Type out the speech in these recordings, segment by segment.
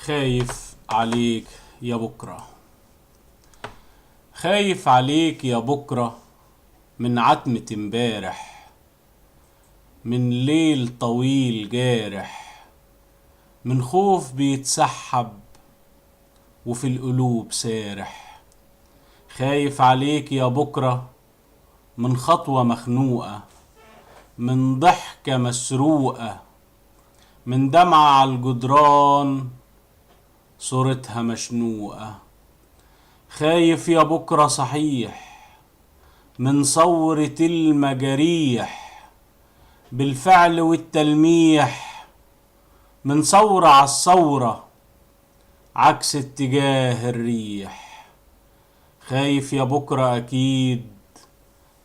خايف عليك يا بكرة، خايف عليك يا بكرة من عتمة امبارح، من ليل طويل جارح، من خوف بيتسحب وفي القلوب سارح. خايف عليك يا بكرة من خطوة مخنوقة، من ضحكة مسروقة، من دمعة على الجدران صورتها مشنوقة. خايف يا بكرة صحيح من ثورة المجاريح، بالفعل والتلميح، من ثورة على الثورة عكس اتجاه الريح. خايف يا بكرة أكيد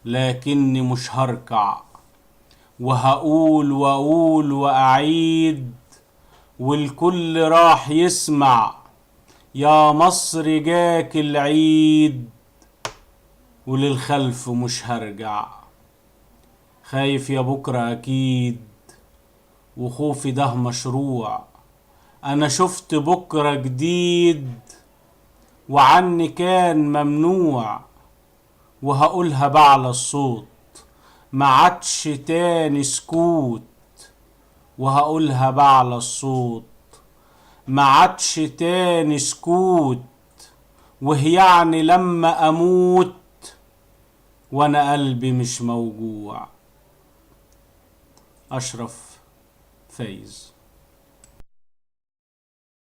لكني مش هركع، وهقول وأقول وأعيد والكل راح يسمع، يا مصر جاك العيد وللخلف مش هرجع. خايف يا بكرة أكيد وخوفي ده مشروع، أنا شفت بكرة جديد وعني كان ممنوع، وهقولها بعلى الصوت ما عادش تاني سكوت، وهقولها بعلى الصوت ما عادش تاني سكوت، وهي يعني لما أموت وأنا قلبي مش موجوع. أشرف فايز.